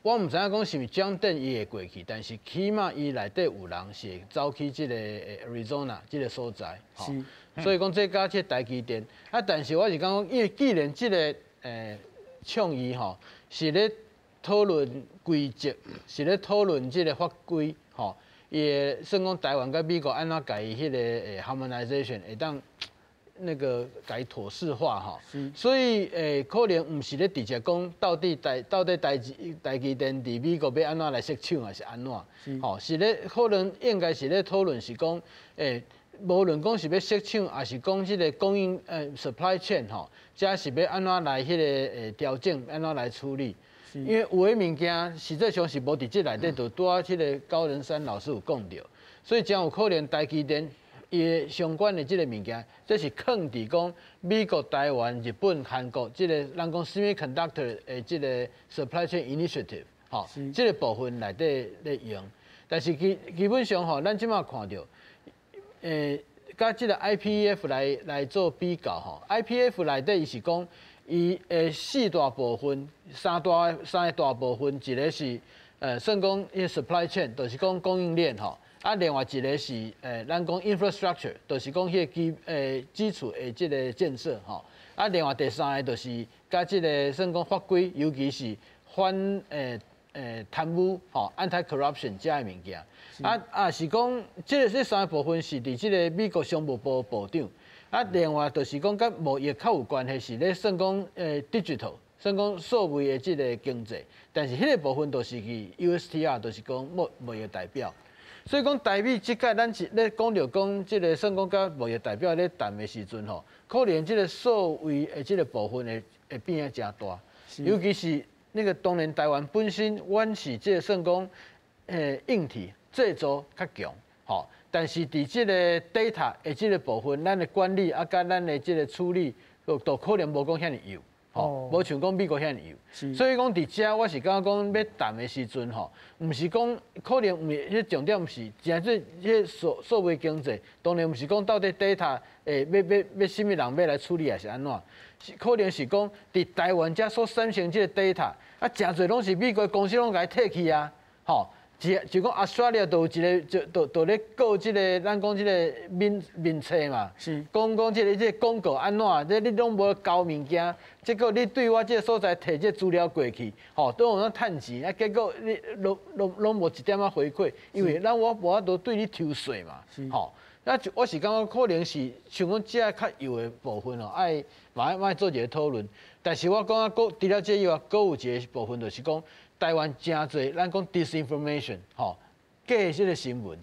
我毋知影講是毋是張電伊會過去，但是起碼伊內底有人是會走去這个 Arizona 這个所在，吼。所以講這佮這台積電，啊，但是我是感覺，因為既然這个倡議吼是咧討論規則，是咧討論這个法規，吼，伊會算講台灣佮美國按怎共伊彼个harmonization 會當那個共伊妥適化吼，所以可能毋是咧直接講到底台積電佇美國欲按怎來設廠，還是按怎，吼，是咧可能應該是咧討論是講無論講是欲設廠，還是講這个供應supply chain 吼，這是欲按怎來彼个調整，按怎來處理？因為有的物件實際上是無佇這內底，就拄仔彼个高仁山老師有講著，所以真有可能台積電伊的相關的這个物件，這是囥佇講美國、台灣、日本、韓國這个咱講 semiconductor 的這个 supply chain initiative 吼，這个部分內底咧用，但是基本上吼，咱這馬看著。佮這个 IPEF 來做比較吼，IPEF 內底伊是講，伊的四大部分，三个大部分，一个是算講伊 supply chain，就是講供應鏈吼，啊，另外一個是咱講 infrastructure，就是講彼个基礎的這个建設吼，啊，另外第三个就是佮這个算講法規，尤其是反貪污吼，anti-corruption 這个物件。啊啊是講，這三个部分是佇這个美國商務部部長。啊，另外就是講佮貿易較有關係是咧算講digital，算講數位的這个經濟。但是彼个部分就是去 USTR，就是講貿易代表。所以講台美這擺咱是咧講著講，這个算講佮貿易代表咧談的時陣吼，可能這个數位的這个部分會變得誠大，尤其是那个當然台灣本身，阮是這个算講硬體製造較強，吼，但是佇這个 data 的這个部分，咱的管理啊，佮咱的這个處理，都可能無講遐爾幼，吼，無像講美國遐爾幼。所以講佇遮，我是感覺講欲談的時陣吼，毋是講可能毋是，彼重點毋是，誠濟彼數位經濟，當然毋是講到底 data 欲啥物人欲來處理，還是按怎？是可能是講佇台灣遮所產生這个 data，啊，誠濟攏是美國公司攏共伊提去啊，吼。就講 Australia 都有一个，就咧告這个，咱講這个免稅嘛。講這个廣告按怎？這你攏無交物件，結果你對我這个所在提這資料過去，吼，都有通趁錢，啊，結果你攏無一點仔回饋，因為咱我無法度對你抽稅嘛，吼。那我是感覺可能是像講這較幼的部分哦，愛嘛愛做一个討論。但是我感覺閣除了這以外，閣有一个部分就是講，台灣誠濟，咱講 disinformation，吼，假這个新聞。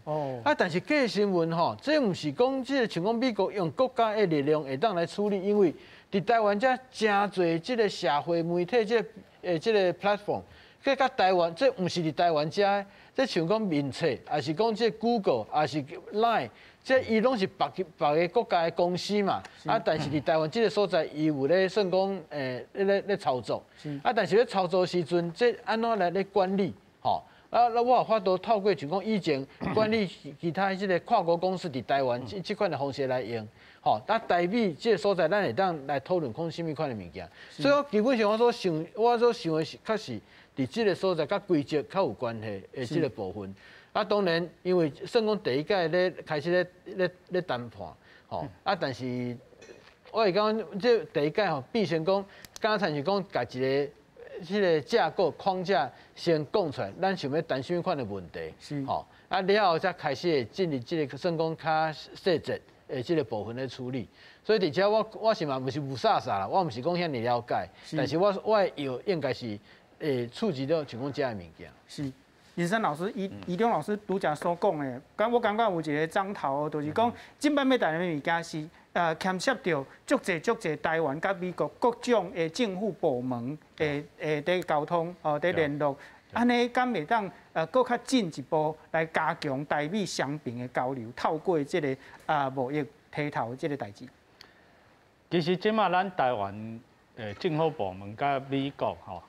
啊，但是假新聞吼，這毋是講這个像講美國用國家的力量會當來處理，因為佇台灣遮誠濟這个社會媒體這个這个 platform，這佮台灣這毋是佇台灣遮，這像講面冊，抑是講這 Google，抑是 Line，這伊攏是別个國家的公司嘛。啊，但是佇台灣這个所在，伊有咧算講咧操作。啊，但是咧操作時陣，這按怎來咧管理？吼，啊，那我有法度透過像講以前管理其他這个跨國公司佇台灣這款的方式來用。吼，啊，台美這个所在，咱會當來討論講啥物款的物件。所以我基本上我所想的是，確實佇這个所在佮規則較有關係的這个部分。啊，當然，因為算講第一擺咧開始咧談判，吼，啊，但是我會感覺這第一擺吼，變成講，敢親像講，共一个彼个架構框架先講出來，咱想欲談啥物款的問題，吼，啊，了後才開始會進入這个算講較細節的這个部分咧處理。所以佇遮我是嘛毋是霧煞煞啦，我毋是講遐爾了解，但是我的藥應該是會觸及到像講這个物件。是。仁山老師、怡中老師拄才所講的，我感覺有一个摠頭，就是講，這擺欲談的物件是牽涉著足濟足濟台灣佮美國各種的政府部門的佇溝通，哦，佇聯絡，按呢敢會當閣較進一步來加強台美雙邊的交流，透過這个貿易提頭這个代誌。其實這馬咱台灣政府部門佮美國吼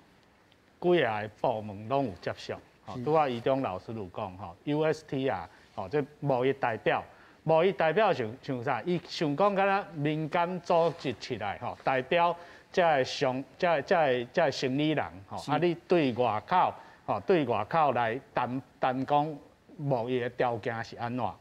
幾个部門攏有接觸。吼，拄仔怡中老師有講吼，USTR 吼，這貿易代表，貿易代表像像啥？伊想講敢若民間組織起來吼，代表這个商、這個生意人吼，啊，你對外口吼，對外口來談談講貿易的條件是按怎？吼，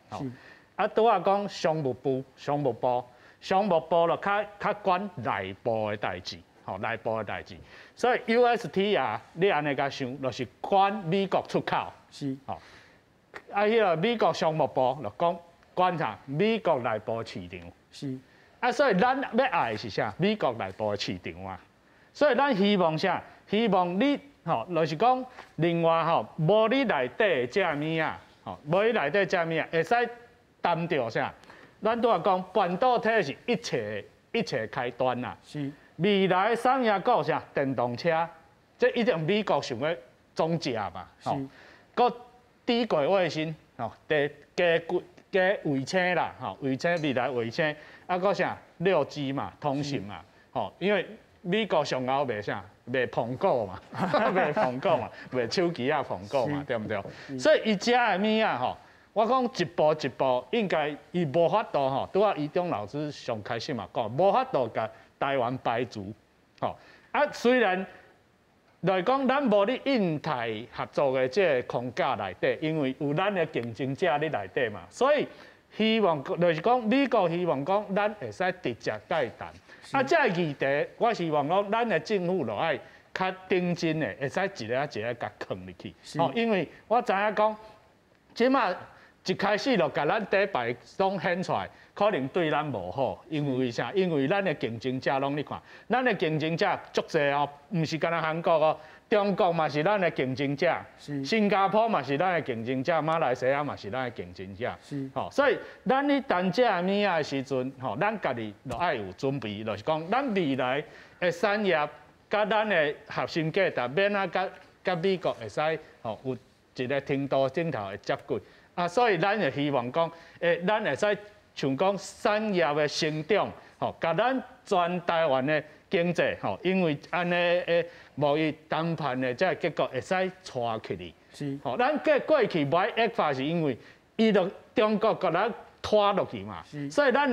啊，拄仔講商務部，商務部，商務部就較較管內部的代誌，吼，內部的代誌。所以 USTR 你按呢共想，就是管美國出口，吼。啊，彼个美國商務部就講管啥？美國內部市場。啊，所以咱欲愛的是啥？美國內部的市場啊。所以咱希望啥？希望你吼，就是講另外吼，無你內底的這物仔，吼，無你內底這物仔，會使談著啥？咱拄仔講半導體是一切一切開端啦。未來產業閣有啥？電動車，這一定美國想欲總食嘛。吼，閣低軌衛星，吼，低低軌低衛星啦，吼，衛星未來衛星，啊，閣啥？6G 嘛，通訊嘛，吼，因為美國上𠢕賣啥？賣蘋果嘛，賣蘋果嘛，賣手機仔蘋果嘛，對毋對？所以伊遮的物仔吼，我講一步一步，應該伊無法度吼，拄仔怡中老師上開始嘛講，無法度共台灣排除，吼啊，雖然來講咱無佇印太合作的這个框架內底，因為有咱的競爭者佇內底嘛，所以希望就是講美國希望講咱會使直接共伊談。啊，這个議題我希望講咱的政府就愛較認真的，會使一个一个共囥入去。吼，因為我知影講，這馬一開始就共咱底牌攏顯出來，可能對咱無好，因為為啥？因為咱的競爭者攏咧看，咱的競爭者足濟哦，毋是干焦韓國哦，中國嘛是咱的競爭者，新加坡嘛是咱的競爭者，馬來西亞嘛是咱的競爭者，吼，所以咱咧談這个物仔的時陣，吼，咱家己就愛有準備，就是講咱未來的產業佮咱的核心價值，欲按怎佮佮美國會使吼有一个程度頂頭的接軌。啊，所以咱會希望講，咱會使像講產業的成長，吼，共咱全台灣的經濟，吼，因為按呢的貿易談判的這个結果會使帶起去。吼，咱過過去無愛 ECFA 是因為伊就中國共咱拖落去嘛。所以咱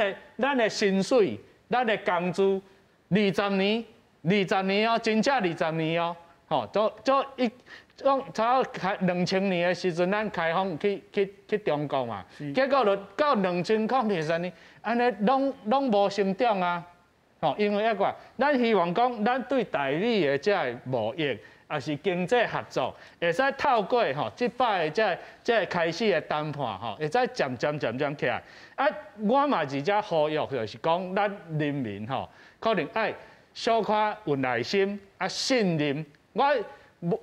的薪水、咱的工資，二十年、二十年哦，真正二十年哦，吼，做做一。講差不多開2000年的時陣，咱開放去去去中國嘛，結果就到2023年，按呢攏攏無成長啊！吼，因為一個，咱希望講，咱對台美的這个貿易，抑是經濟合作，會使透過吼這擺的這个這个開始的談判吼，會使漸漸漸漸起來。啊，我嘛佇遮呼籲，就是講咱人民吼，可能愛小可有耐心啊，信任我，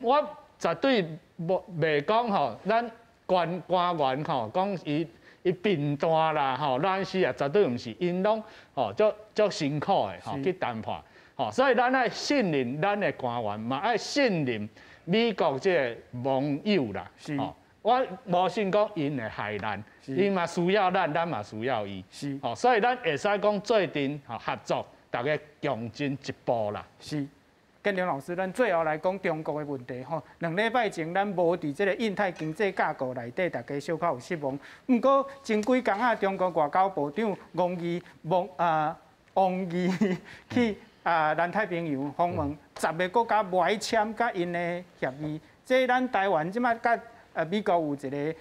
我。絕對無袂講吼，咱官官員吼講伊伊貧惰啦吼，咱是啊，絕對毋是，𪜶攏吼足足辛苦的吼去談判吼，所以咱愛信任咱的官員，嘛愛信任美國這个盟友啦。吼，我無信講𪜶會害咱，𪜶嘛需要咱，咱嘛需要伊。吼，所以咱會使講做陣吼合作，大家共進一步啦。是。建良老師，咱最後來講中國的問題吼。2禮拜前，咱無佇這个印太經濟架構內底，大家小可有失望。毋過前幾工仔，中國外交部長王毅王啊王毅去啊南太平洋訪問，十个國家無愛簽佮𪜶的協議。這咱台灣這擺佮美國有一个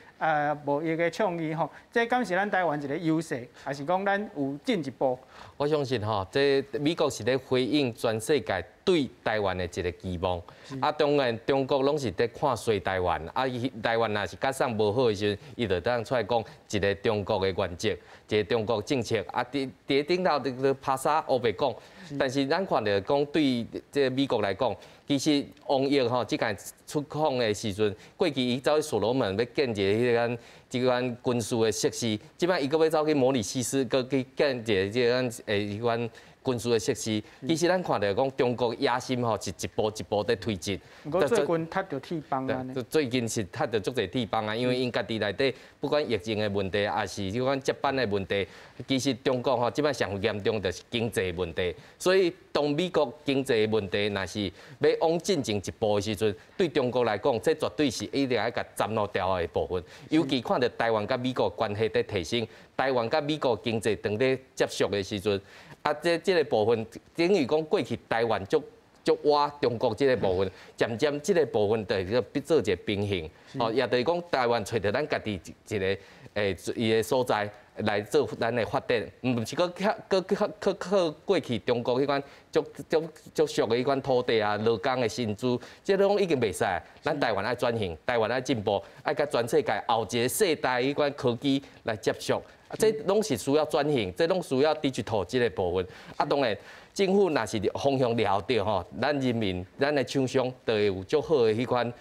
貿易的倡議吼，這敢是咱台灣一个優勢，還是講咱有進一步？我相信吼，這美國是咧回應全世界對台灣的一个期望。啊，當然中國攏是佇看衰台灣，啊，伊台灣若是佮送無好的時陣，伊就當出來講一个中國的原則，一个中國政策。啊，佇佇頂頭佇拍沙烏白講，但是咱看著講對這个美國來講，其實王毅吼，這擺出訪的時陣，過去伊走去所羅門欲建一个彼款這款軍事的設施，這擺伊閣欲走去摩里西斯，閣去建一个這款彼款軍事的設施。其實咱看著講中國野心吼是一步一步佇推進。毋過最近踢著鐵枋啊。最近是踢著足濟鐵枋啊，因為𪜶家己內底不管疫情的問題，抑是這款接班的問題，其實中國吼這擺上嚴重就是經濟問題。所以當美國經濟問題若是欲往進前一步的時陣，對中國來講，這絕對是一定愛共斬落掉的部分。尤其看著台灣佮美國關係佇提升，台灣佮美國經濟當咧接觸的時陣，啊，這個部分等於講過去台灣足足倚中國這個部分，漸漸這個部分就會變做一個平衡，哦，也就是講台灣揣著咱家己一個伊的所在來做咱的發展，毋是閣較閣較閣靠過去中國彼款足足足俗的彼款土地啊、勞工的薪資，這攏已經袂使。咱台灣愛轉型，台灣愛進步，愛佮全世界後一個世代彼款科技來接觸，啊，這攏是需要轉型，這攏需要 digital 這個部分。啊，當然政府若是方向抓著吼，咱人民、咱的廠商就會有足好的彼款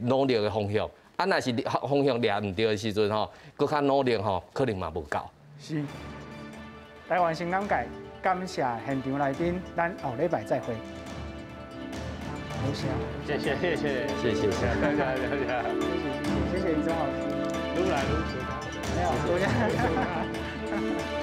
努力的方向。啊，若是方向抓毋著的時陣吼，閣較努力吼，可能嘛無夠。是。台灣新眼界，感謝現場來賓，咱後禮拜再會。多謝。謝謝謝謝謝謝謝謝謝謝謝謝謝謝謝余忠老師。愈來愈熟。沒有，多謝。